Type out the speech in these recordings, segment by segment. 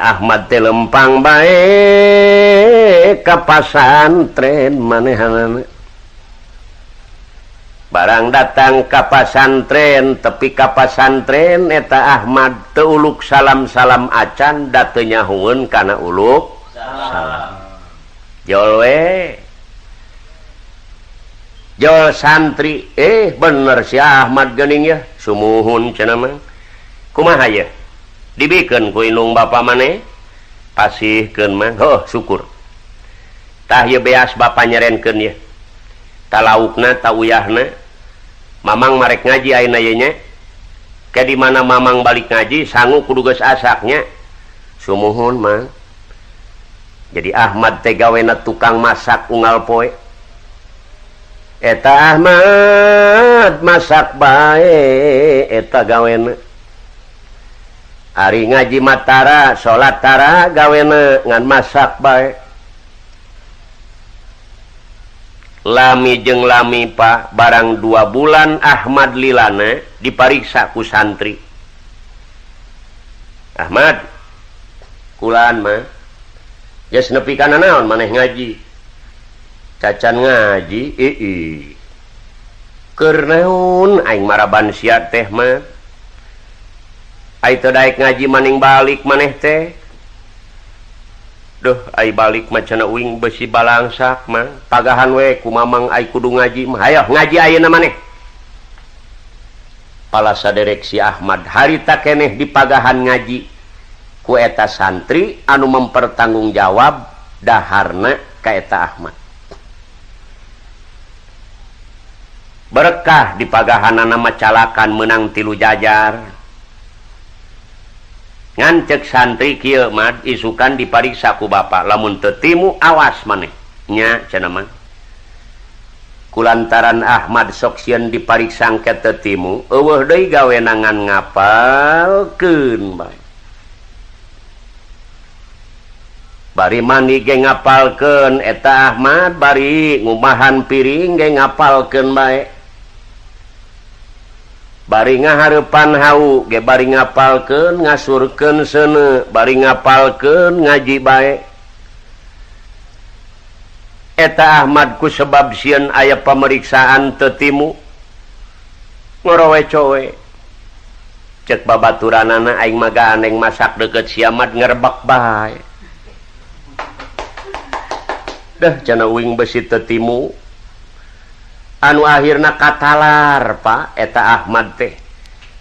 Eta Ahmad teh lempang bae ka pasantren manehanana. Barang datang ka pasantren, tepi ka pasantren eta Ahmad teu uluk salam-salam acan da teu nyahueun kana uluk salam. Jol we. Jol santri, bener si Ahmad geuning ya, sumuhun cenah mah. Kumaha ye? Dibikeun ku indung bapa maneh? Pasihkeun mah. Heuh, syukur. Tah ieu beas bapa nyerenkeun ye. Ta laukna, ta uyahna. Mamang marek ngaji ayeuna ye nya. Ke di mana mamang balik ngaji sangu kudu geus asaknya. Sumuhun mah. Jadi Ahmad teh gawena tukang masak unggal poe. Eta Ahmad masak bae eta gawena. Ari ngaji matara, salat tara gawena ngan masak bae. Lami jeung lami Pak, barang 2 bulan Ahmad lilana dipariksa ku santri. Ahmad, kulaan mah. Geus nepi kana naon maneh ngaji? Cacan ngaji, ii. Keur naon aing maraban sia teh mah? Ai teu daek ngaji maning balik maneh teh. Duh, ai balik mah cenah uing besi balangsak mah. Pagahan we ku mamang ai kudu ngaji mah. Hayoh ngaji ayeuna maneh. Palasa derek si Ahmad harita keneh dipagahan ngaji ku eta santri anu mempertanggungjawab daharna ka eta Ahmad. Berkah dipagahanana macalakan menang 3 jajar. Ngan cek santri kieu mah isukan dipariksa ku bapa, lamun teu timu awas maneh. Nya cenah mah. Kulantaran Ahmad sok sieun dipariksa engke teu timu, eueuh deui gawena ngan ngapalkeun bae. Bari mandi ge ngapalkeun eta Ahmad, bari ngumahan piring ge ngapalkeun bae. Bari ngahareupan hau ge bari ngapalkeun, ngasurkeun seuneu, bari ngapalkeun ngaji bae. Eta Ahmad ku sebab sieun aya pameriksaan teu timu ngorowe cowe. Cek babaturanana aing mah gandeng masak deukeut si Ahmad ngerebek bae. Dah cenah uing besi teu timu. Anu akhirna katalar Pak eta Ahmad teh.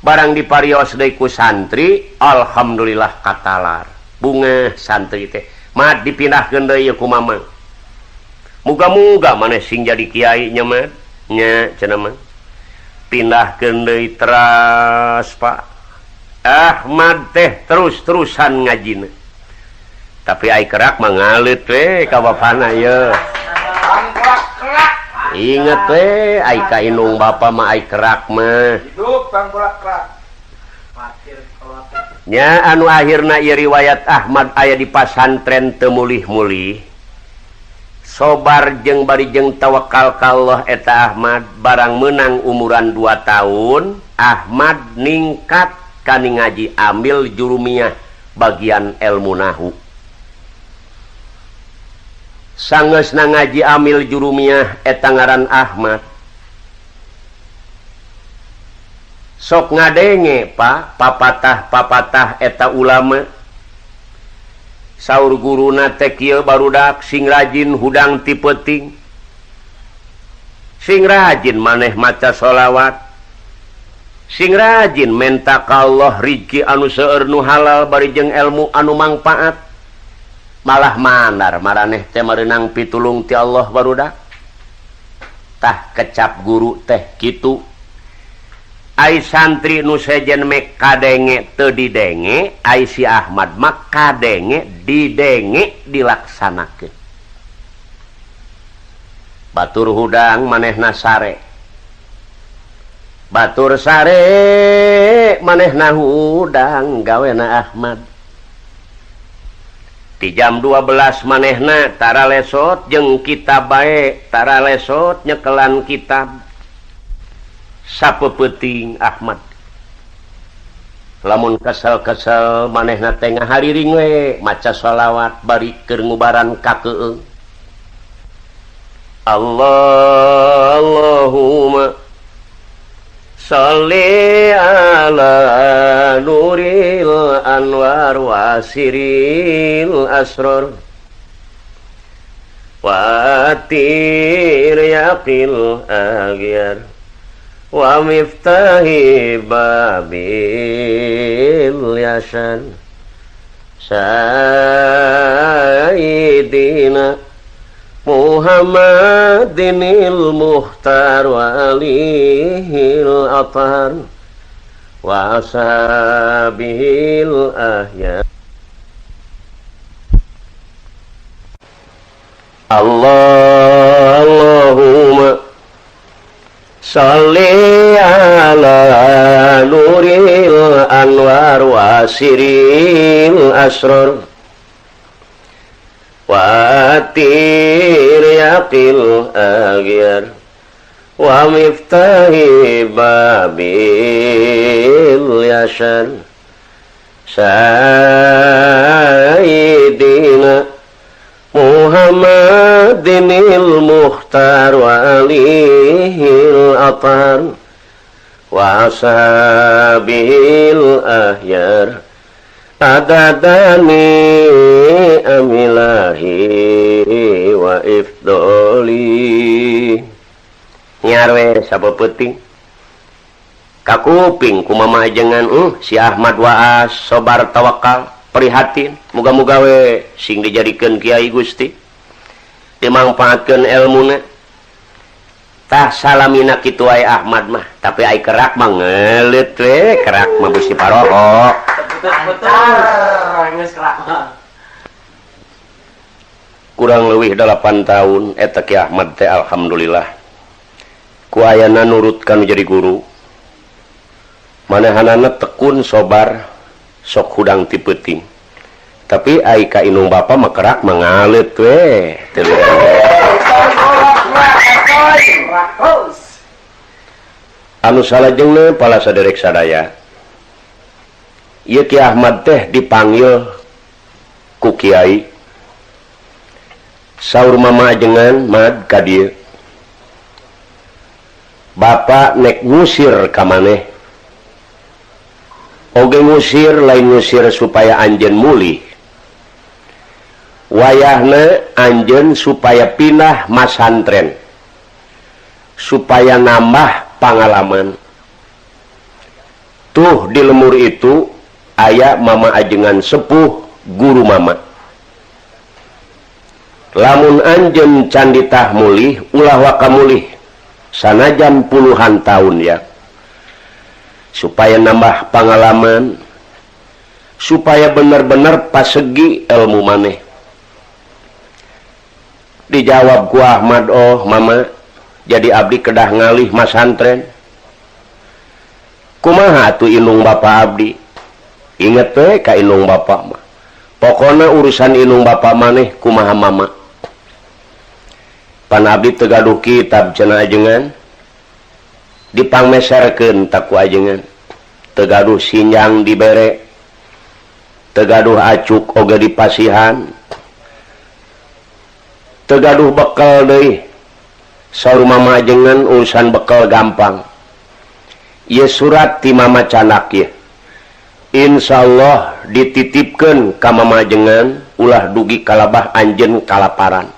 Barang diparios deui ku santri, alhamdulillah katalar. Bunga santri teh. Mad dipindahkeun deui ku mamang. Muga-muga maneh sing jadi kiai nya mah. Nya cenah mah. Pindahkeun deui teras Pak. Ahmad teh terus-terusan ngajina. Tapi ai kerak mah ngaleut we ka bapana ye. Ingat we ai ka indung bapa mah ai kerak mah. Hidup pangkulak kerak. Nya anu akhirna ieu riwayat Ahmad aya di pasantren teu mulih-mulih. Sobar jeung bari jeung tawakal ka Allah eta Ahmad barang meunang umuran 2 tahun Ahmad ningkat ka ngaji amil jurumiyah bagian ilmu nahu. Sangeusna ngaji amil jurumiyah eta ngaran Ahmad. Sok ngadenge Pak papatah-papatah eta ulama. Saur guruna teh kieu barudak sing rajin hudang ti peuting. Sing rajin maneh maca sholawat. Sing rajin menta ka Allah rizki anu seueur nu halal bari jeung ilmu anu mangpaat. Malah mandar maraneh teh meunang pitulung ti Allah barudak. Tah kecap guru teh kitu. Ai santri nu sejen mek kadenge teu didenge, ai si Ahmad mah kadenge didenge dilaksanakeun. Batur hudang manehna sare. Batur sare manehna hudang gawena Ahmad. Di jam 12 manehna tara lesot jeung kitab bae, tara lesot nyekelan kitab. Sapeupeting Ahmad. Lamun kesel-kesel manehna teh ngahariring we maca sholawat bari keur ngubaran kakeung. Allahumma sholli ala nuril anwar wa siril asror wa tiryaqil agyar wa miftahi babil yasan sayyidina Muhammadinil Muhtar wa alihil athar wa ashabihil ahya. Allahumma sholli ala nuril anwar wa siril asror wa tiryaqil agyar wa miftahi babil yasan sayyidina Muhammadinil Muhtar wa alihil athar wa ashabihil ahyar adadani amilahi wa ifdoli. Nyarwe sapepeting kakuping kumama ajengan si Ahmad waas sobar tawakal prihatin muga-muga we sing dijadikeun kiai Gusti dimangfaatkeun elmuna. Tah salamina kitu wae Ahmad mah, tapi ai kerak mah ngeuleut we, kerak mah beusi parorok. Kurang leuwih 8 tahun eta Ki Ahmad teh alhamdulillah ku ayana nurut kanu jadi guru. Manehanana tekun sobar sok hudang ti peuting. Tapi ai ka indung bapa mah kerak mah ngaleut we. Anu salajengna pala saderek sadaya. Ieu Ki Ahmad teh dipanggil ku kiai. Saur mama ajengan mad ka dieu. Bapak nek ngusir ka maneh. Oge ngusir lain ngusir supaya anjeun mulih. Wayahna anjeun supaya pindah masantren. Supaya nambah pangalaman. Tuh di lemur itu aya mama ajengan sepuh guru mama. Lamun anjeun canditah mulih ulah waka mulih sanajan puluhan tahun ya, supaya nambah pengalaman, supaya benar-benar pasegi ilmu maneh. Dijawab ku Ahmad, oh mama, jadi abdi kedah ngalih masantren. Kumaha atuh indung bapa abdi? Inget we ka indung bapa mah. Pokona urusan indung bapa maneh kumaha mama. Pan abdi teu gaduh kitab cenah ajengan, dipangmeserkeun tak ku ajengan. Teu gaduh sinjang dibere, teu gaduh acuk oge dipasihan, teu gaduh bekal deui. Saur mama ajengan urusan bekal gampang. Ieu surat ti mama canak ieu. Insyaallah dititipkeun ka mama ajengan ulah dugi kalabah anjeun kalaparan.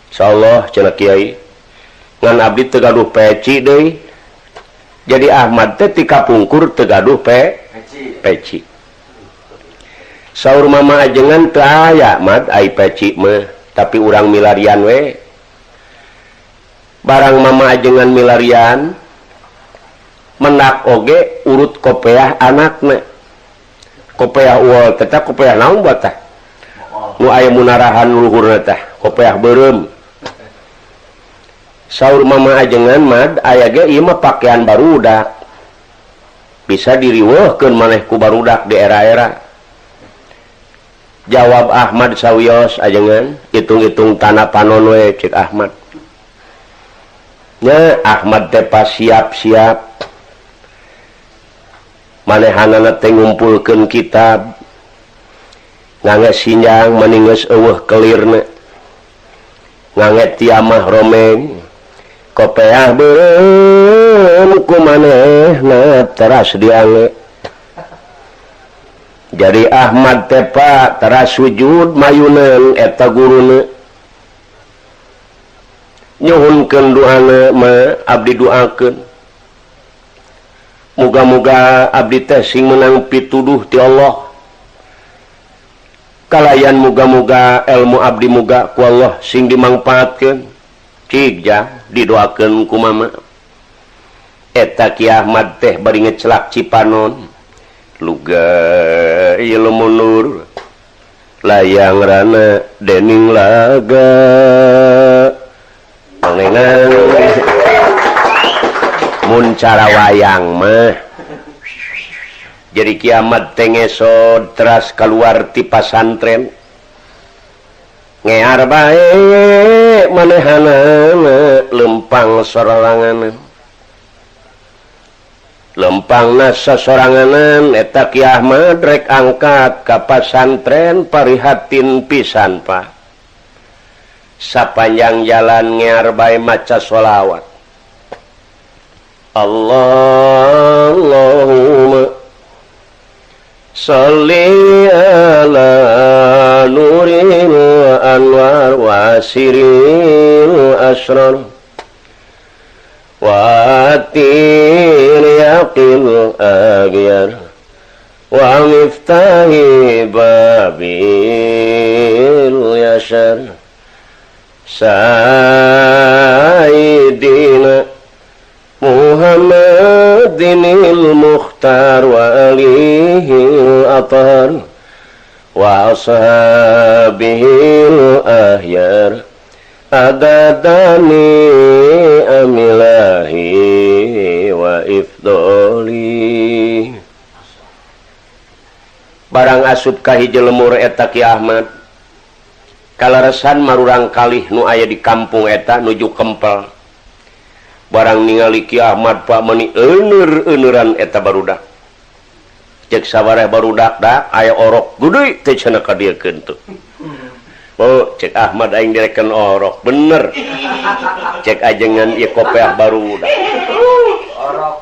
Insyaallah cenah kiai. Ngan abdi teu gaduh peci deui. Jadi Ahmad teh ti kapungkur teu gaduh peci. Saur mama ajengan teu aya mad ai peci mah, tapi urang milarian we. Barang mama ajengan milarian menak oge urut kopeah anakna. Kopeah uol teh kopeah naon buat tah? Nu aya munarahan luhurna tah, kopeah beureum. Saur mama ajengan mad aya ge ieu mah pakaian barudak. Bisa diriweuhkeun maneh ku barudak di era-era. Jawab Ahmad sawios ajengan, hitung-hitung tanah panon we cek Ahmad. Nya Ahmad teh pas siap-siap. Manehanana teh ngumpulkeun kitab ngange sinjang mani geus eueuh kelirna ngange tiamah romeng kopeah beureum ku manehna teras diange. Jadi Ahmad teh Pak teras sujud mayuneun eta guruna nyuhunkeun doana ma abdi doakeun muga-muga abdi teh sing menang pituduh ti Allah kalayan muga-muga ilmu abdi muga ku Allah sing dimangfaatkeun cik ja didoakeun ku mama eta Ki Ahmad teh bari ngecelak cipanon luga ieu munur layang rana dening laga mun cara wayang mah jadi kiamat teh ngesod teras keluar ti pasantren ngear bae manehanana lempang soranganan lempangna sasoranganan eta Ki Ahmad rek angkat ka pasantren parihatin pisan Pak sapanjang jalan ngear bae maca sholawat Allahumma sholli ala nuril anwar wa siril asrar wa atir yaqil agyar wa miftahi babil yashar Sayyidina Muhammadin al-Mukhtar wa alihi al-athar wa ashabihi al-ahyar adadani amilahi wa ifdoli. Barang asup ka hiji lemur eta Ki Ahmad kalaresan marurang kalih nu aya di kampung eta nuju kempel. Barang ningali Ki Ahmad Pak meuni euneur-eueuran eta barudak. Cek sabareh barudak dak aya orok gede teh cenah ka dieukeun tuh. Oh, cek Ahmad aing direken orok bener. Cek ajengan ieu kopeah barudak.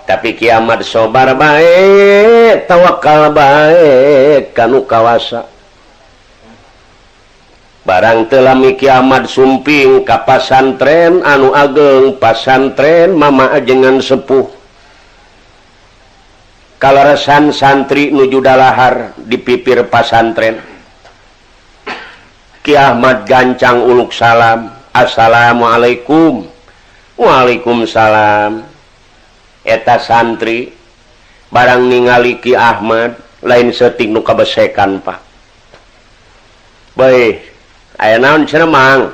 Tapi Ki Ahmad sobar bae, tawakal bae kanu kawasa. Barang teu lami Ki Ahmad sumping ka pasantren anu ageng pasantren mama ajengan sepuh. Kalaresan santri nuju dalahar di pipir pasantren. Ki Ahmad gancang uluk salam, assalamualaikum. Waalaikumsalam. Eta santri barang ningali Ki Ahmad lain setik nu kabesekan Pak. Bae aya naon cenah mang?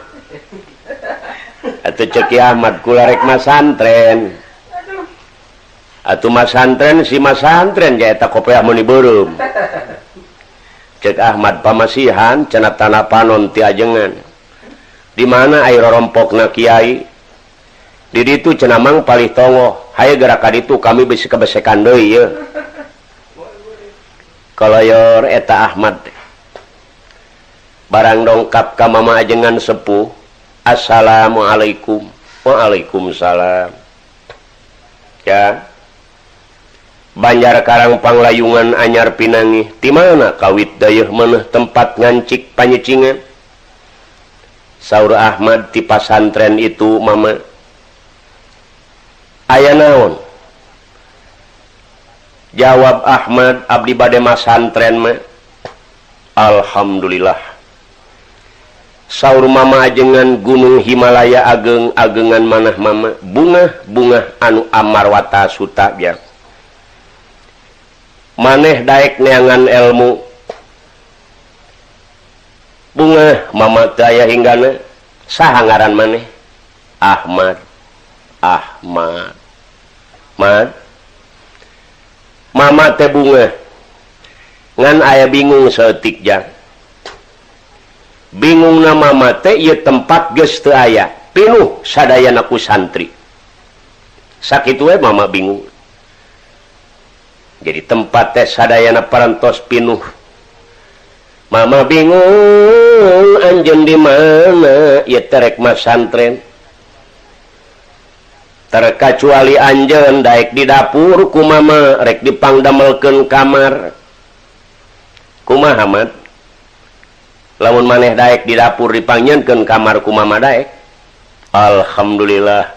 Atuh cek Ki Ahmad kula rek masantren. Atuh masantren si masantren ja eta kopeah meuni beureum. Cek Ahmad pamasihan cenah tanah panon ti ajengan. Di mana aya rorompokna kiai? Di ditu cenah mang palih tongoh. Hayu gerak ka ditu kami bisi kabesekan deui yeuh. Kalayor eta Ahmad barang dongkap ka mama ajengan sepuh, assalamualaikum. Waalaikumsalam. Ya. Banjar Karang Panglayungan anyar pinangih di mana kawit dayeuh maneh tempat ngancik panyecingan. Saur Ahmad ti pasantren itu mama. Aya naon? Jawab Ahmad abdi bade masantren mah. Alhamdulillah. Saur mama ajengan gunung Himalaya ageng agengan manah mama bungah-bungah anu amarwata suta biar maneh daek neangan ilmu bungah mama teu aya hinggana saha ngaran maneh Ahmad Ahmad Mad mama teh bungah ngan aya bingung saeutik jang bingung nama mate ieu tempat geus teu aya pinuh sadayana ku santri sakitu we mama bingung Jadi tempat teh sadayana parantos pinuh. Mama bingung anjeun di mana ieu terek masantren. Terkecuali anjeun daek di dapur ku mama rek dipangdamelkeun kamar. Kumaha Mat? Lamun maneh daek di dapur dipangnyeunkeun kamar ku mama daek. Alhamdulillah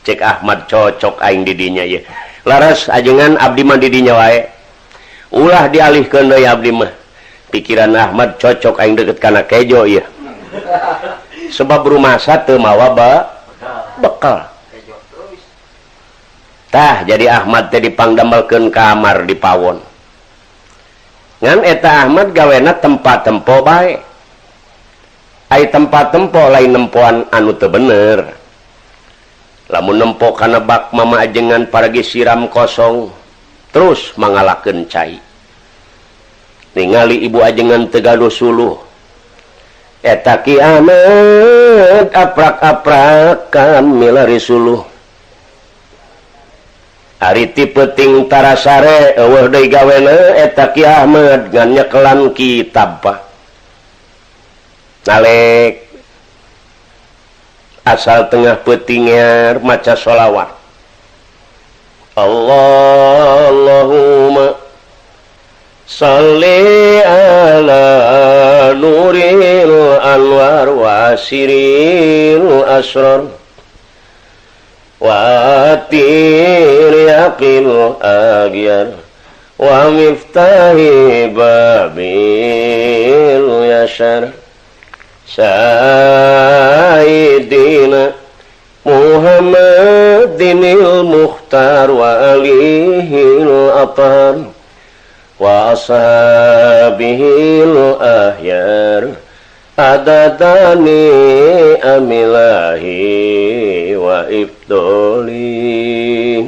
cek Ahmad cocok aing di dinya ieu. Laras ajengan abdi mah di dinya wae. Ulah dialihkeun deui abdi mah. Pikiran Ahmad cocok aing deket kana kejo ieu. Sebab rumasa teu mawa bekal. Tah jadi Ahmad teh dipangdamelkeun kamar di pawon. Ngan eta Ahmad gawena tempat tempo bae. Ai tempat tempo lain nempoan anu teu bener. Lamun nempo kana bak mama ajengan paragi siram kosong terus mangalakeun cai. Ningali ibu ajengan teu gaduh suluh. Eta Ki Ahmad aprak-aprakan milari suluh. Ari ti peuting tarasare eueuh deui gawena eta Ki Ahmad ngan nyekelan kitab Pak. Nalek asal tengah peutingar maca sholawat. Allahumma sholli ala nuril anwar wa siril asrar wa tiryaqil agyar wa miftahi babil yashar Sayyidina Muhammadinil Mukhtar wa alihil athar wa ashabihil ahyar adadani amilahi wa ibdoli.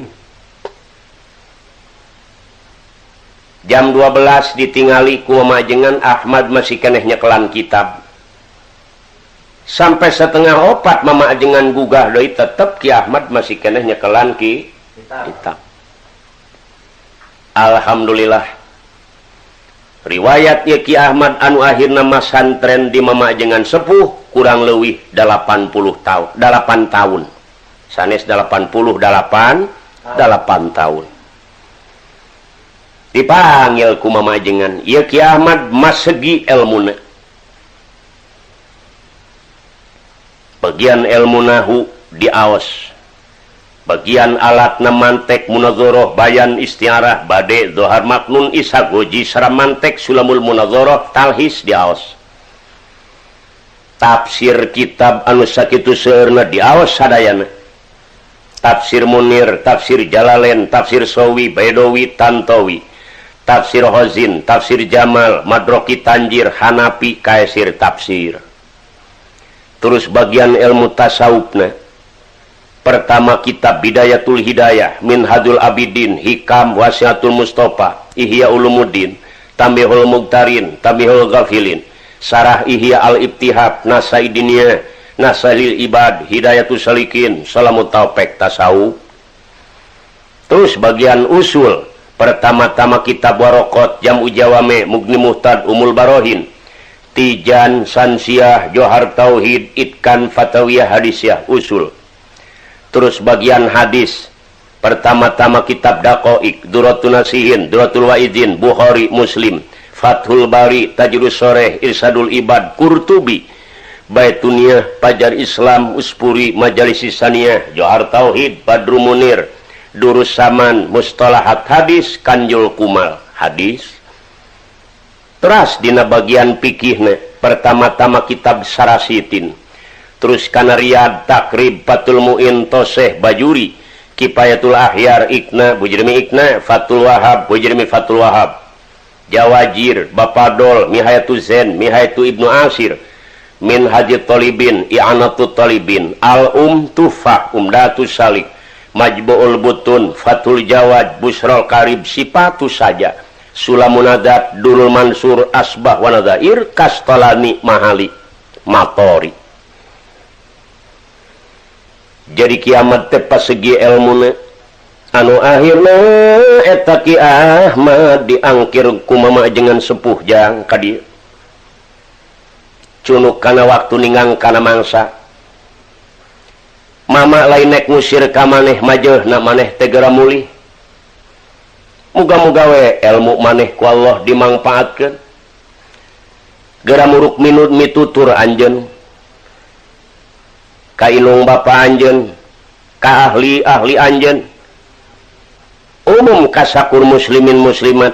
Jam 12 ditingali ku majengan Ahmad masih keneh nyekelan kitab. Sampai 3:30 mama ajengan gugah deui tetep Ki Ahmad masih keneh nyekelan kitab. Alhamdulillah. Riwayat ye Ki Ahmad anu akhirna masantren di mama ajengan sepuh kurang leuwih 80 tahun, 8 tahun. Sanes 88 8 tahun. Dipanggil ku mama ajengan, ieu Ki Ahmad masegi elmuna. Bagian ilmu nahu diaos, bagian alat mantek munadzarah bayan istiarah bade zohar maknun ishaq goji saramantek sulamul munadzarah talhis diaos, tafsir kitab anu sakitu seueurna diaos sadayana, tafsir Munir, tafsir Jalalain, tafsir Sawi, Baidowi, Tantowi, tafsir Hozin, tafsir Jamal, Madroki Tanjir, Hanapi, Kaisir tafsir. Terus bagian ilmu tasawufna pertama kitab Bidayatul Hidayah, Minhajul Abidin, Hikam, Wasiatul Mustafa, Ihya Ulumuddin, Tambihul Mughtarin, Tambihul Ghafilin, Sarah Ihya Al-Ibtihab, Nasaidiniyah, Nasalil Ibad, Hidayatul Salikin, Salamut Taufik tasawuf. Terus bagian usul pertama-tama kitab Warokot, Jam'u Jawame, Mugni Muhtad, Umul Barohin, Tijan, Sansiah, Johar Tauhid, Itkan, Fatawiyah, Hadisiah, usul. Terus bagian hadis pertama-tama kitab Daqaiq, Duratun Nasihin, Duratul Waidin, Bukhari, Muslim, Fathul Bari, Tajrus Soreh, Irsadul Ibad, Qurtubi, Baituniyah, Pajar Islam, Uspuri, Majalis Saniyah, Johar Tauhid, Badru Munir, Durus Saman, Mustalahat Hadis, Kanjul Kumal, hadis. Teras dina bagian pikihna pertama-tama kitab Sarasitin, terus kana Riyad, Takrib, Fathul Muin, Toseh, Bajuri, Kifayatul Ahyar, Ikna, Bujrimi Ikna, Fathul Wahab, Bujrimi Fathul Wahab, Jawajir, Bapadol, Mihayatu Zen, Mihayatu Ibnu Asir, Min Haji Tolibin, I'anatu Tolibin, Al-Um Tufah, Umdatu Salik, Majbu'ul Butun, Fathul Jawad, Busrol Karib, Sipatu Saja, Sulamunadat, Durul Mansur, Asbah Wanadair, Kastolani, Mahali, Matori. Jadi kiamat teh pasegi elmuna. Anu akhirna eta Ki Ahmad diangkir ku mama jengan sepuh jang ka dieu. Cunuk kana waktu ningang kana mangsa. Mama lain nek ngusir ka maneh majeuhna maneh teh geura mulih. Muga-muga we ilmu maneh ku Allah dimangpaatkeun. Geura muruk minut mitutur anjeun. Ka ilung bapa anjeun, ka ahli-ahli anjeun. Umum kasakur muslimin muslimat.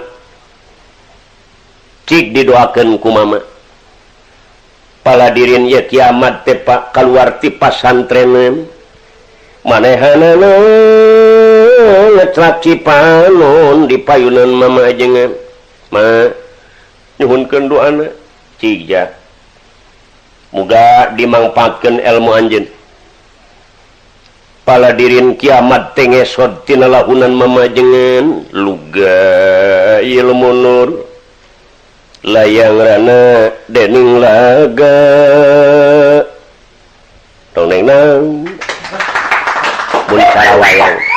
Cik didoakeun ku mama. Paladirin ye kiamat teh Pak kaluar ti pasantrenan. Manehanana ngeclak cipanon di payunan mama ajengan. Ma nyuhunkeun doana cik ja. Muga dimangpaatkeun ilmu anjeun. Paladirin kiamat teh ngesot tina lahunan mama jengan luga ilmu nur layang rana dening laga tong neng nang mun cara wayang.